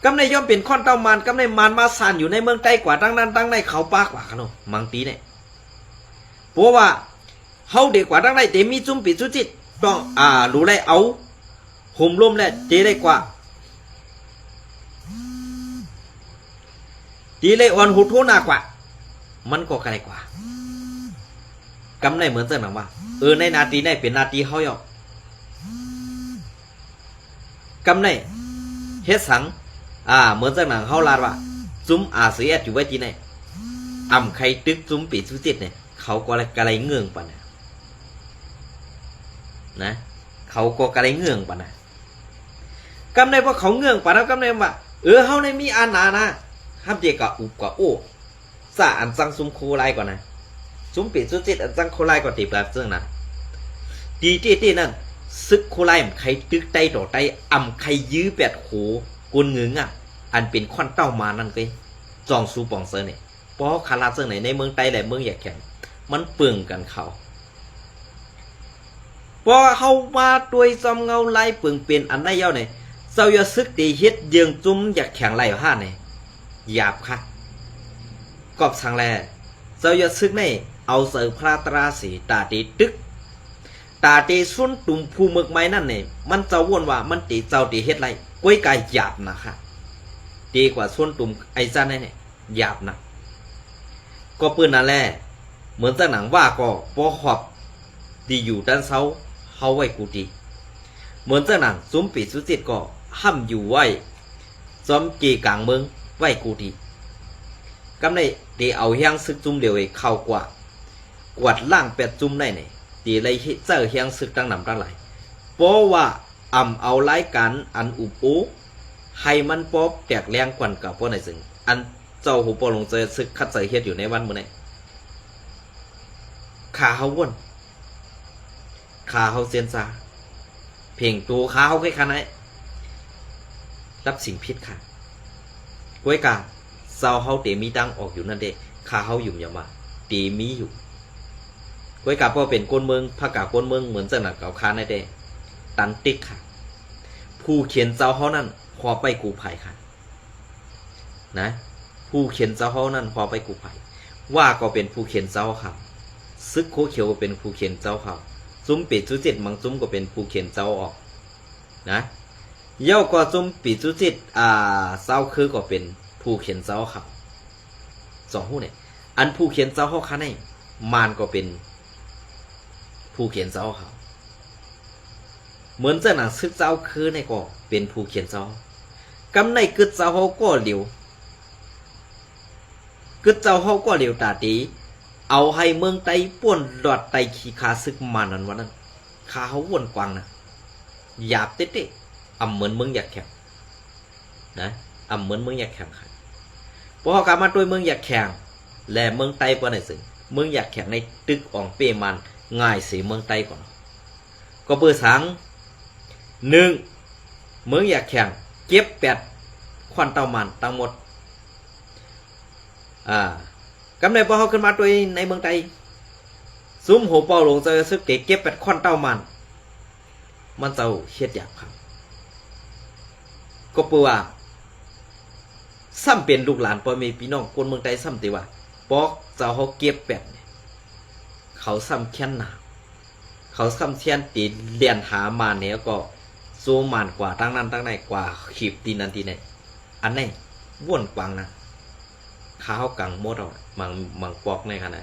ກຳໃນຍ້ອນເປັນຂວັນເຕົ້າມານ ກຳໃນມານມາຊານຢູ່ໃນເມືອງໃຕ້ກວ່າ ທັງນັ້ນທັງໃນເຂົາປາກວ່າຂະໂນ ມັງຕີແນ່. ເພາະວ່າເຮົາເດກວ່າທັງໃນເຕມີຈຸ້ມປີຈຸຈິດ ຕ້ອງ ອາ ຮູ້ໄດ້ເອົາໂຮມລົມແລະເຕໄດ້ກວ່າ ເຕໄດ້ອ່ອນໂຫດໂທນາກວ່າ ມັນກໍກະໄດ້ກວ່າ. ກຳໃນເໝືອນຈັ່ງນັ້ນວ່າ ເອີ ໃນໜ້າທີ່ໃນເປັນໜ້າທີ່ເຮົາເນາະ ກຳໃນເຮັດສັງ ອາ ເໝືອນຈັ່ງນັ້ນເຮົາລາດວ່າ ຈຸ້ມອາຊີເອສຢູ່ໄວ້ທີ່ໃນ ອຳໄຄຕຶກຈຸ້ມປີຊຸຈິດນີ້ ເຂົາກໍກະໄລເງື່ອງປານນັ້ນນະ ເຂົາກໍກະໄລເງື່ອງປານນັ້ນ. ກຳໃນພວກເຂົາເງື່ອງປານນັ້ນ ກຳໃນວ່າ ເອີ ເຮົາໄດ້ມີອານານະ ຫ້າມເດກະອຸບກະໂອ ສາອັນຈັ່ງຊຸມໂຄລາຍກ່ອນນະ ຊຸມປີຊຸຈິດອັນຈັ່ງໂຄລາຍກ່ອນ ເຕປາເຊິ່ງນະ ຕີເຕເຕນັ້ນ ຊຶກໂຄລາຍອຳໄຄຕຶກໄຕ້ຕໍ່ໄຕ້ ອຳໄຄຢື້ແປດໂຄ ກົນງືງອະ ອັນເປັນຂວັນເຕົ້າມານນັ້ນເກຍ ຈອງຊູປອງເຊີນີ້ ເພາະເຮົາຄາລາດເຊິ່ງໃນ ໃນເມືອງໃຕ້ແລະເມືອງຢາກແຂງ ມັນເປິງກັນເຂົ້າ. ເພາະເຮົາມາດ້ວຍຊອມເງົາລາຍເປິງເປັນອັນໃດເຫຍາວນີ້ ເຈົ້າຢ່າຊຶກເຕເຮັດເຍືອງຈຸ້ມຢາກແຂງໄຫຼຫານີ້ ຫຍາບຄັກ ກອບສັງແລ ເຈົ້າຢ່າຊຶກໃນ ເອົາເສີພະລາຕະລາສີ ຕາເຕຕຶກ ຕາເຕຊົນຕຸມຜູ້ເມືອກໄມ້ນັ້ນນີ້ ມັນເຈົ້າວົນວ່າມັນເຕ ເຈົ້າເຕເຮັດໄລ ກວຍກາຫຍາບນະຄະ ເຕກວ່າຊົນຕຸມໄອຈັນໃນນີ້ ຫຍາບນະ. ກໍເປີນນັ້ນແຫຼະ ເໝືອນຈັ່ງໜັງວ່າກໍບໍ່ຮອບ ທີ່ຢູ່ຕານເຊົາເຮົາໄວ້ກູຕີ ເໝືອນຈັ່ງໜັງ ຊຸມປີຊຸຈິດກໍຫ້າມຢູ່ໄວ້ ຈອມເກກາງເມືອງໄວ້ກູຕີ ກຳໃນເຕເອົາແຮງຊຶກຈຸ້ມຫຼຽວເອເຂົ້າກວ່າ ກວາດລ້າງແປດຈຸ້ມໄດ້ນີ້ ເຕໄດ້ເຮັດໃຊ້ແຮງຊຶກຕັ້ງນຳຕັ້ງຫຼາຍ ເພາະວ່າອຳເອົາລາຍການອັນອຸບໂອ ໃຫ້ມັນປອບແຕກແລງກວ່ານເກົ່າ ເພາະໃນເຊິ່ງ ອັນເຈົ້າໂຮປອລລົງເຈີຊຶກຄັດໃຈເຮັດຢູ່ໃນວັນມື້ນີ້ ຂ້າເຮົາວົນ ຂ້າເຮົາເຊນຊາ ເພງໂຕຂ້າເຮົາໄຄຂະນາຍ ລັບສິ່ງຜິດຂ້າ ກວຍກາ ເຈົ້າເຮົາເຕມີທາງອອກຢູ່ນັ້ນເດ້ ຂ້າເຮົາຢືນຢັນວ່າເຕມີຢູ່ ກວຍກາ ເພາະເປັນຄົນເມືອງ ພາກາຄົນເມືອງ ເໝືອນຈັ່ງໜັງເຂົາຄານໃນແຕ່ ຕັນຕິກຂ້າ ຜູ້ຂຽນເຈົ້າເຮົານັ້ນ ຄວາມໄປກູ່ໄພຂ້າ ນະ ຜູ້ຂຽນເຈົ້າເຮົານັ້ນ ຄວາມໄປກູ່ໄພ ວ່າກໍເປັນຜູ້ຂຽນເຈົ້າຂ້າ ຊຶກໂຄຂຽວກໍເປັນຜູ້ຂຽນເຈົ້າຂ້າ ຈຸ້ມເປຈຸຈິດ ມັງຈຸ້ມກໍເປັນຜູ້ຂຽນເຈົ້າອອກ ນະ ເຍົາກໍຈຸ້ມປີຈຸຈິດ ອາ ຊາວຄືກໍເປັນ ຜູ້ຂຽນເຈົ້າເຮົາ ສອງຮູບນີ້ ອັນຜູ້ຂຽນເຈົ້າເຮົາຄະໃນ ມານກໍເປັນຜູ້ຂຽນເຈົ້າເຮົາ ເໝືອນເຈົ້າໜັງຊຶກເຈົ້າຄືໃນກໍເປັນຜູ້ຂຽນເຈົ້າ ກຳໃນກຶດເຈົ້າເຮົາກໍຫຼຽວ ກຶດເຈົ້າເຮົາກໍຫຼຽວຕາຕີ ເອົາໃຫ້ເມືອງໄຕ້ປ່ວນລອດໄຕ້ຂີ້ຂ້າຊຶກມານັ້ນວ່ານັ້ນ ຂ້າເຮົາວົນກວາງນະ ຫຍາບເຕະໆ ອຳເໝືອນເມືອງຢາກແຂງ ນະ ອຳເໝືອນເມືອງຢາກແຂງ ພວກເຮົາກະມາດ້ວຍເມືອງຢາກແຂງ ແລະ ເມືອງໄຕ້ປານໃດເຊິ່ງ ເມືອງຢາກແຂງໃນຕຶກອອງເປ້ມານງ່າຍເສຍເມືອງໄຕ້ກ່ອນ ກໍເປີດສັງ ໜຶ່ງ ເມືອງຢາກແຂງເກັບແປດຂວັນເຕົ້າມານທັງໝົດ ອາ ກຳໃນພວກເຮົາຂຶ້ນມາດ້ວຍໃນເມືອງໄຕ້ ຊຸມໂຫເປົ່າຫຼວງເຈົ້າຊຶກເກ ເກັບແປດຂວັນເຕົ້າມານ ມັນເຈົ້າເຮັດຢາກຄັກ ກໍເປີວ່າ ຊ້ຳເປັນລູກຫຼານພໍ່ແມ່ພີ່ນ້ອງຄົນເມືອງໄຕ້ຊ້ຳຕິວ່າ ພວກເຈົ້າເຮົາເກັບແປດ ເຂົາຊ້ຳແຄ້ນໜາ ເຂົາຊ້ຳແຄ້ນຕິແລ່ນຫາມາແນວກໍໂຊມານກວ່າທາງນັ້ນທາງໃນ ກວ່າຂີບທີ່ນັ້ນທີ່ໃນ ອັນໃນວົນກວາງນະ ຂ້າເຮົາກັງໝົດເອົາ ມັງ ມັງປອກໃນຂະນະ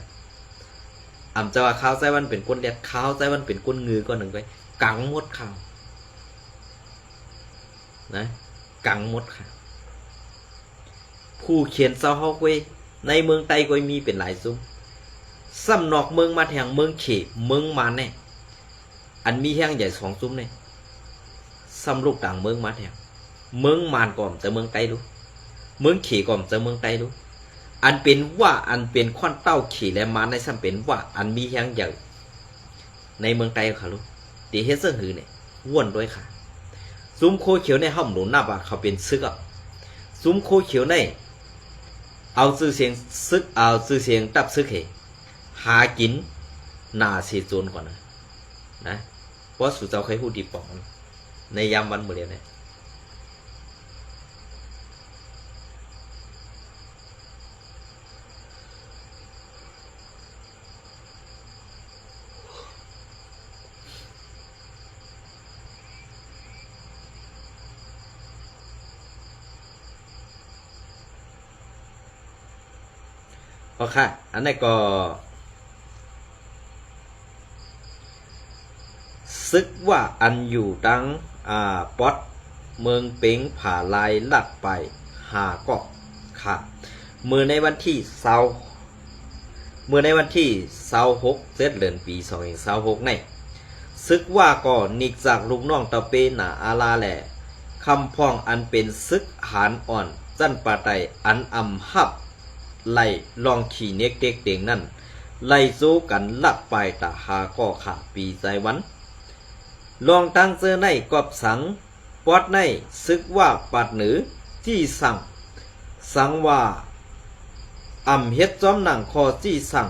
ອຳຈະວ່າຂ້າວໃຈວັນເປັນຄົນແລດ ຂ້າວໃຈວັນເປັນຄົນງື ກໍໜຶ່ງໄປ ກັງໝົດຂ້າວ ນະ ກັງໝົດຂ້າວ ຜູ້ຂຽນເຈົ້າເຮົາກວຍ ໃນເມືອງໄຕ້ກວຍມີເປັນຫຼາຍຊຸມ ຊ້ຳນອກເມືອງມາແທງ ເມືອງເຂ ເມືອງມານແນ່ ອັນມີແຮງໃຫຍ່ສອງຊຸມນີ້ ຊ້ຳລູກຕ່າງເມືອງມາແທງ ເມືອງມານກໍອຳຈະເມືອງໄຕ້ລູ ເມືອງເຂກໍອຳຈະເມືອງໄຕ້ລູ ອັນເປັນວ່າ ອັນເປັນຂວັນເຕົ້າເຂ ແລະ ມານໃນຊ້ຳເປັນວ່າ ອັນມີແຮງໃຫຍ່ໃນເມືອງໄຕ້ຂະລູ ຕິເຮັດເຊິ່ງຫືນີ້ ວົນດ້ວຍຂະ ຊຸມໂຄຂຽວໃນ ເຮົາບໍ່ນັບວ່າເຂົາເປັນຊຶກອະ ຊຸມໂຄຂຽວໃນ ເອົາຊື່ສຽງຊຶກ ເອົາຊື່ສຽງຕັບຊຶກເຮ ຫາກິນໜ້າເສໂຈນກ່ອນນະ ນະ ເພາະສູເຈົ້າເຄີຍຮູ້ດີປອງໃນຍາມວັນມື້ດຽວນີ້ ເພາະຂ້າ ອັນນັ້ນກໍ ຊຶກວ່າອັນຢູ່ທາງ ອາ ປອດເມືອງເປັງຜາລາຍ ລັດໄປຫາເກາະ ຂະ ເມື່ອໃນວັນທີຊາວ ເມື່ອໃນວັນທີຊາວຫົກ ເຈັດເດືອນ ປີສອງພັນຊາວຫົກໃນ ຊຶກວ່າກໍນິກຈາກລູກນ້ອງຕາເປໜາອາລາ ແລະ ຄຳພອງ ອັນເປັນຊຶກຫານອ່ອນຊັ້ນປາໄຕ ອັນອຳຮັບໄລ່ລ່ອງຂີ້ເນັກເຕັກເຕັງນັ້ນ ໄລ່ໂຈກັນລັກປາຍຕາຫາກໍຂາປີໃຈວັນ ລ່ອງຕັ້ງເຈີໃນກອບສັງ ປອດໃນຊຶກວ່າປາດເໜີຈີ່ສັງ ສັງວ່າ ອຳເຮັດຈອມໜັງຄໍຈີ່ສັງ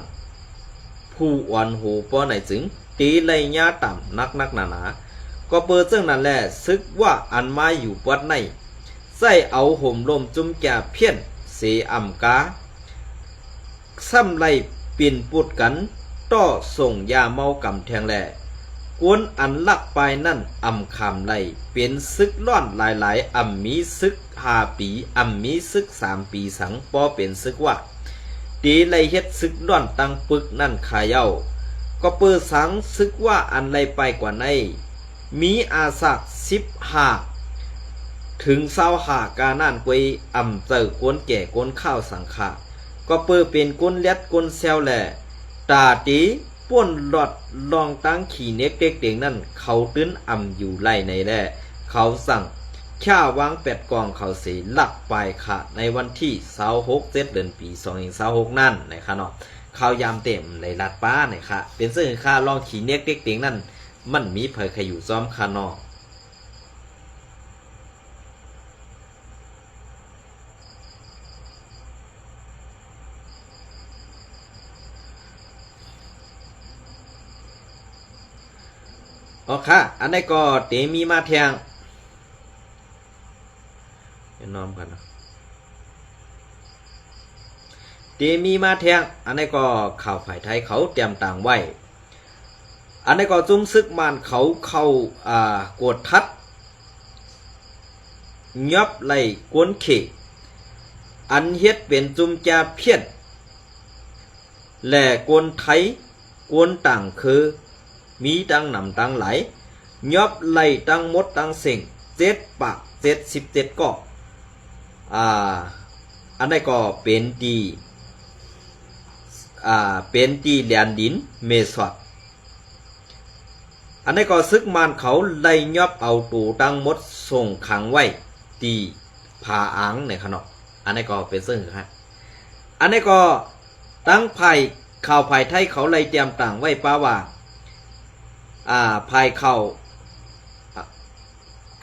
ຜູ້ອອນໂຫປໍໃນຈຶ່ງ ຕີໄລ່ຍາຕາມໜັກໆໜາໆ ກໍເປີເຊິ່ງນັ້ນແລ ຊຶກວ່າອັນມາຢູ່ປອດໃນ ໃຊ້ເອົາໂຫມລົມຈຸ້ມຈາພຽນເສອຳກາ ຊ້ຳໄລ່ປິ່ນປຸດກັນ ຕໍ່ສົ່ງຢາເມົາກຳແທງແລ ກົນອັນລັກປາຍນັ້ນອຳຄາມໄລ່ ເປັນຊຶກລ້ອນຫຼາຍໆ ອຳມີຊຶກຫ້າປີ ອຳມີຊຶກສາມປີສັງ ປໍເປັນຊຶກວ່າ ຕີໄລ່ເຮັດຊຶກລ້ອນຕັ້ງປຶກນັ້ນຂະເຍົາ ກໍເປີສັງຊຶກວ່າອັນໄລ່ປາຍກວ່າໃນ ມີອາສາກສິບຫ້າ ເຖິງຊາວຫ້າການານກວຍ ອຳເຈີກົນແກ່ກົນຂາວສັງຂາ ກໍເປີເປັນກົນແລດກົນແຊວແລ ຕາຕີ ປ່ນລອດລ່ອງຕັ້ງຂີ້ເນັກເຕັກເຕັງນັ້ນ ເຂົາຕື່ນອຳຢູ່ໄລ່ໃນແລ ເຂົາສັ່ງຂ້າວາງແປດກອງເຂົາເສລັກປາຍຂະ ໃນວັນທີຊາວຫົກ ເຈັດເດືອນ ປີສອງພັນຊາວຫົກນັ້ນນະຄະເນາະ ຂ່າວຍາມເຕັມໄດ້ລັດປານະຄະ ເປັນເຊິ່ງຂະ ລ່ອງຂີ້ເນັກເຕັກເຕັງນັ້ນ ມັນມີໃຜໃຄຢູ່ຊ້ອມຄະເນາະ. ອໍ ຄະ ອັນໃດກໍເຕມີມາແທງ ແນມກັນເນາະ ເຕມີມາແທງ ອັນໃດກໍຂ່າວຝ່າຍໄທເຂົາຕຽມຕາງໄວ້ ອັນໃດກໍຈຸ້ມຊຶກມານເຂົາເຂົ້າ ອາ ກວດທັດ ຍອບໄລ່ກົນເຂ ອັນເຮັດເປັນຈຸ້ມຈາພຽນ ແລະ ຄົນໄທ ຄົນຕ່າງເຄີ ມີຕັ້ງນຳຕັ້ງຫຼາຍ, ຍອບໄດ້ທັງໝົດທັງເສັງເຈັດປາກເຈັດສິບເຈັດກໍ. ອາ ອັນໃດກໍເປັນທີ່ ອາ ເປັນທີ່ແລນດິນເມສອດ. ອັນໃດກໍ ຊຶກມານເຂົາໄດ້ຍອບເອົາໂຕທັງໝົດສົ່ງຂັງໄວ້ທີ່ຜາອາງໃນຂະເນາະ. ອັນໃດກໍເປັນເຊິ່ງຫັ້ນ. ອັນໃດກໍ ທາງຝ່າຍຂ່າວຝ່າຍໄທເຂົາໄດ້ຕຽມຕາງໄວ້ປະວ່າ ອາ ຝ່າຍຂ່າວ ອາ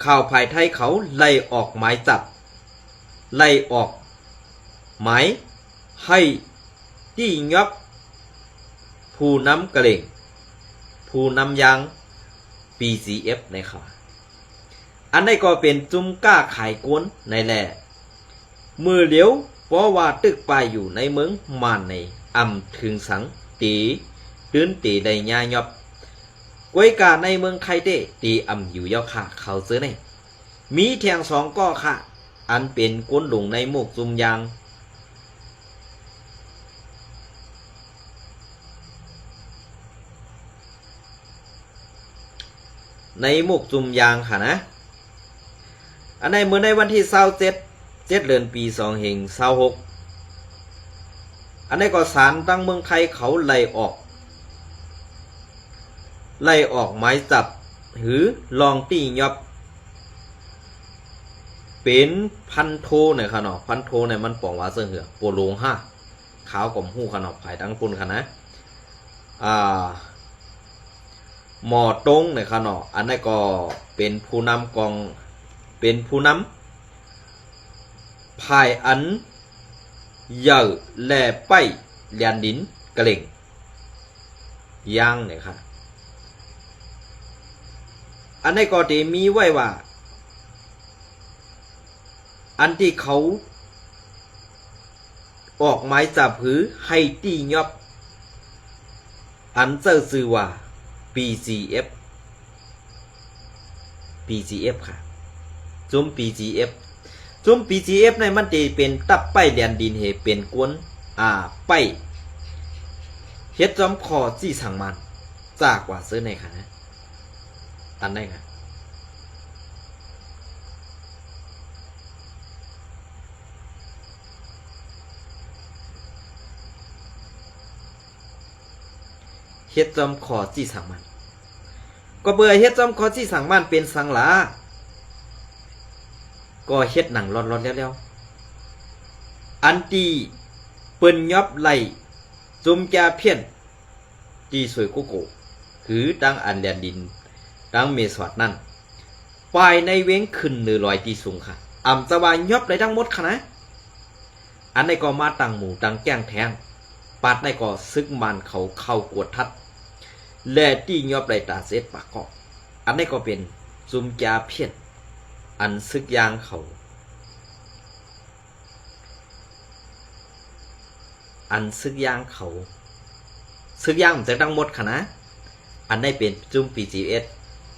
ຂ່າວຝ່າຍໄທເຂົາໄດ້ອອກໝາຍຈັບ ໄດ້ອອກໝາຍໃຫ້ ຕີຫຍັບຜູ້ນຳກະເຫຼງ ຜູ້ນຳຢ່າງ ບີຈີເອັຟ ໃນຂະ ອັນໃດກໍເປັນຈຸ້ມຄ້າຂາຍຄົນໃນແລ. ມື້ຫຼຽວ ເພາະວ່າຕຶກປ້າຍຢູ່ໃນເມືອງມານໃນ ອຳເຖິງສັງເຕ ຕື່ນເຕໄດ້ຍາຫຍັບ ກວຍກາໃນເມືອງໄທເຕ ເຕອຳຢູ່ຍົກຄ່າເຂົາເຈີໃນ. ມີແທ່ງສອງກໍຄ່າ ອັນເປັນຄົນຫຼົງໃນໝູກຈຸ້ມຢາງ ໃນໝູກຈຸ້ມຢາງຫັ້ນນະ. ອັນໃດເມື່ອໃນວັນທີຊາວເຈັດ ເຈັດເດືອນ ປີສອງພັນຊາວຫົກ ອັນໃດກໍສານທາງເມືອງໄທເຂົາໄລ່ອອກ ໄລ່ອອກໝາຍຈັບ ຫຼື ລອງຕີຫຍັບ ເປັນພັນໂທນະຄະເນາະ. ພັນໂທນີ້ມັນປອງວ່າເຊິ່ງເຫືອ ໂປໂລງຫ້າ ຂາວກໍຮູ້ຄະເນາະ ພາຍທາງພຸ້ນຄະນະ ອາ ໝໍຕົງນະຄະເນາະ. ອັນນັ້ນກໍເປັນຜູ້ນຳກອງ ເປັນຜູ້ນຳພາຍອັນໃຫຍ່ ແລະ ໄປແລນດິນກະເລັງ ຢ່າງນີ້ຄ່ະ. ອັນໃດກໍໄດ້ມີໄວ້ວ່າ ອັນທີ່ເຂົາອອກໝາຍຈັບ ຫຼື ໃຫ້ຕີຫຍັບ ອັນເຈົ້າຊື່ວ່າ ບີຈີເອັຟ ບີຈີເອັຟຄ່ະ ຊຸມບີຈີເອັຟ ຊຸມບີຈີເອັຟນີ້ມັນຊິເປັນຕັບໄປແລນດິນ ເຮັດເປັນກົນ ອາ ໄປເຮັດຈອມຂໍຈີສັງມານ ຈາກວ່າເຊີນໃນຂະນະ ອັນໃດນະ ເຮັດຈອມຂໍຈີສັງມານ ກໍເພື່ອເຮັດຈອມຂໍຈີສັງມານເປັນສັງຫຼາ ກໍເຮັດໜັງລອດໆແລ້ວໆ ອັນທີ່ເພິ່ນຫຍັບໄລ່ຈຸມຈາພຽນ ທີ່ສວຍໂກໂກ ຄືຕັ້ງອັນແລນດິນ ຕັ້ງເມສອດນັ້ນ ປາຍໃນເວງຂຶ້ນເໜືອລອຍທີ່ສູງຄ່ະ ອຳຈະວ່າຫຍັບໄດ້ທັງໝົດຄ່ະນະ. ອັນໃດກໍມາຕັ້ງໝູຕັ້ງແກ້ງແທງ ປາດໃດກໍຊຶກມານເຂົາເຂົ້າກວດທັດ ແລະ ຕີຫຍັບໄດ້ຕາເຈັດປາກເກາະ ອັນໃດກໍເປັນຈຸມຈາພຽນ ອັນຊຶກຢ່າງເຂົາ ອັນຊຶກຢ່າງເຂົາ ຊຶກຢ່າງມັນຈະທັງໝົດຄ່ະນະ ອັນໃດເປັນຈຸມບີຈີເອັຟ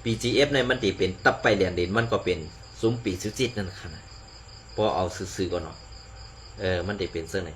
ບີຈີເອັຟນີ້ມັນຊິເປັນຕັບໄປແລນດິນ ມັນກໍເປັນຈຸມປີສຸຈິດນັ້ນຄ່ະນະ ພໍເອົາຊື່ໆກ່ອນເນາະ ເອີ ມັນຊິເປັນຈັ່ງໃດ.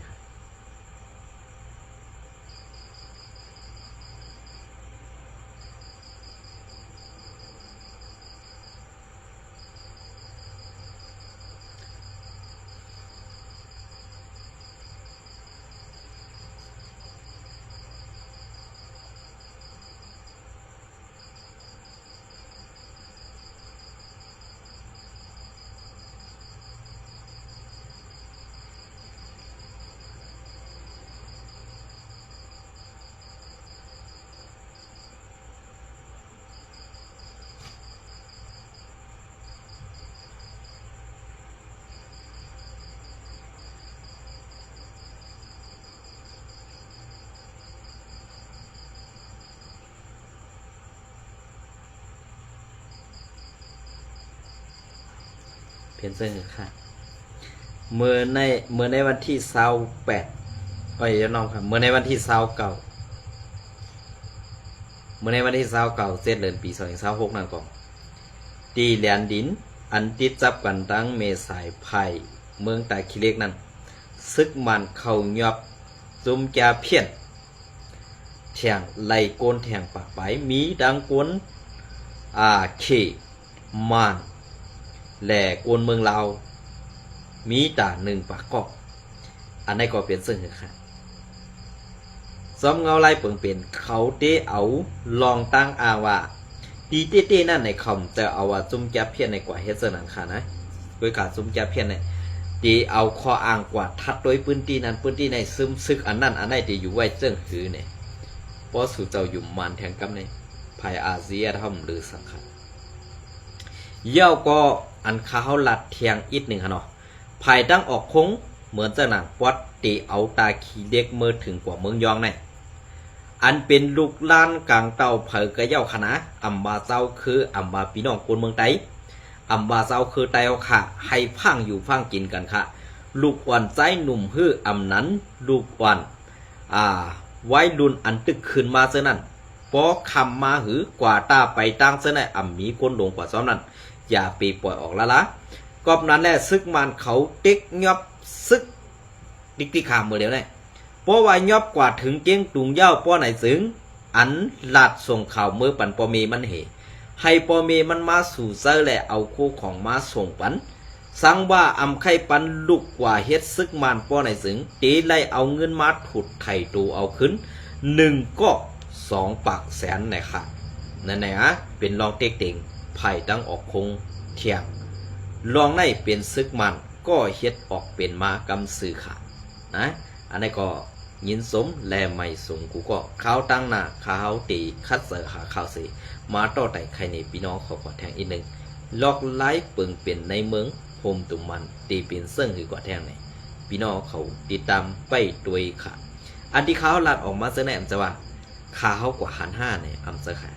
ເປັນຈັ່ງຊີ້ຄ່ະ ເມື່ອໃນ ເມື່ອໃນວັນທີຊາວແປດ ເອີຍ ຢ່ານອມຄ່ະ ເມື່ອໃນວັນທີຊາວເກົ້າ ເມື່ອໃນວັນທີຊາວເກົ້າ ເຈັດເດືອນ ປີສອງພັນຊາວຫົກນັ້ນກໍ ທີ່ແລນດິນອັນຕິດຈັບກັນທາງແມ່ສາຍພາຍເມືອງທ່າຂີ້ເຫຼັກນັ້ນ ສຶກມານເຂົ້າຍອບຈຸ້ມຈາພຽນ ແທງໄລ່ຄົນແທງປາກປາຍ ມີທັງຄົນ ອ່າ ເຂ ມານ ແລະ ຄົນເມືອງລາວ ມີຕາໜຶ່ງປາກກອກ. ອັນໃດກໍເປັນເຊິ່ງຄືກັນ ຊອມເງົາລາຍເປິງເປັນ ເຂົາເຕເອົາລອງຕັ້ງອ້າງວ່າ ຕີເຕໆນັ້ນໃນຄຳ ແຕ່ເອົາວ່າຈຸ້ມຈາພຽນໃນກວ່າເຮັດເຊິ່ງນັ້ນຄ່ານະ ດ້ວຍການຈຸ້ມຈາພຽນໃນ ເຕເອົາຂໍ້ອ້າງກວ່າທັດໂດຍພື້ນທີ່ນັ້ນ ພື້ນທີ່ໃນ ຊຶມຊຶກອັນນັ້ນອັນໃດ ເຕຢູ່ໄວ້ເຊິ່ງຄືໃນ ເພາະສູ່ເຈົ້າຢູ່ມານແທງກຳໃນ ພາຍອາເຊຍທຳຫຼືສັງຄະ ແລ້ວກໍອັນຂ້າເຮົາລັດແທງອີກໜຶ່ງຫັ້ນເນາະ ພາຍຕັ້ງອອກຄົງ ເໝືອນເຈົ້ານາງປອດ ເຕເອົາຕາຂີ້ເຫຼັກເມີເຖິງກວ່າເມືອງຍອງໃນ ອັນເປັນລູກຫຼານກາງເຕົ້າເຜີກະເຍົາຂະນາ ອຳວ່າຊາວເຄີ ອຳວ່າພີ່ນ້ອງຄົນເມືອງໃຕ້ ອຳວ່າຊາວເຄີໃຕ້ເຮົາຂະ ໃຫ້ຟັງຢູ່ຟັງກິນກັນຂະ ລູກອ່ອນຊາຍໜຸ່ມ ຫຼື ອຳນັ້ນລູກອ່ອນ ອ່າ ໄວລຸ້ນອັນຕຶກຂຶ້ນມາເຊິ່ງນັ້ນ ພໍຄຳມາຫື ກວ່າຕາໄປຕາງເຊິ່ງໃນ ອຳມີຄົນຫຼົງກວ່າຊອມນັ້ນ ຢ່າໄປປ່ອຍອອກລະລາ. ກອບນັ້ນແຫຼະ ຊຶກມານເຂົາເຕັກຍອບຊຶກ ຕິກຕິກຂາເມີດຽວໃນ ເພາະວ່າຍອບກວ່າເຖິງກຽງຕຸງຍາວປ້ອນໃນຈຶ່ງ ອັນລາດສົ່ງຂ່າວເມີປັນພໍ່ແມ່ມັນເຫ ໃຫ້ພໍ່ແມ່ມັນມາສູ່ເຊີ ແລະ ເອົາໂຄຂອງມາສົ່ງປັນ ສັງວ່າອຳໄຂ່ປັນລຸກກວ່າເຮັດຊຶກມານປ້ອນໃນຈຶ່ງ ເຕໄລ່ເອົາເງິນມາຖົດໄຖໂຕເອົາຄືນ ໜຶ່ງກອກສອງປາກແສນໃນຂະ ນັ້ນແຫຼະ ເປັນລອງເຕັກເຕັງ ພາຍຕັ້ງອອກຄົງທຽງ ລອງໃນເປັນຊຶກມານ ກໍເຮັດອອກເປັນມາກຳຊື່ຂະນະ. ອັນໃດກໍຍິນຊົມ ແລະ ໄໝສົງກູກໍ ຄາວຕາງໜ້າ ຂ້າເຮົາເຕຂັດເສີຫາຂ່າວເສ ມາຕໍ່ໄຕ່ໄຂໃນພີ່ນ້ອງເຂົາກວ່າແທງອີກໜຶ່ງ ລອກລາຍເປິງເປັນໃນເມືອງໂຮມຕຸມມັນ ເຕເປັນເຊິ່ງຄືກວ່າແທງໃນ ພີ່ນ້ອງເຂົາຕິດຕາມໄປດ້ວຍຂະ. ອັນທີ່ຂ້າເຮົາລາດອອກມາເຊິ່ງໃນ ອຳຈະວ່າ ຂ້າເຮົາກວ່າຫັນຫ້າໃນ ອຳຈະຂະ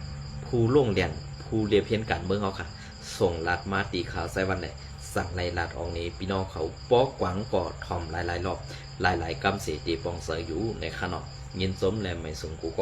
ຜູ້ລົງລຽນ ຜູ້ລຽບຮຽນການເມືອງເຮົາຂະ ສົ່ງລາດມາຕີຂ່າວໃສ່ວັນແຫຼະ ສັງໄລ່ລາດອອກນີ້ ພີ່ນ້ອງເຂົາປ້ອກກວາງກໍຖ່ອມຫຼາຍໆລອບ ຫຼາຍໆກຳເສ ເຕປ່ອງເຊີຢູ່ໃນຂະເນາະ. ຍິນຊົມ ແລະ ໄໝສົງກູກໍ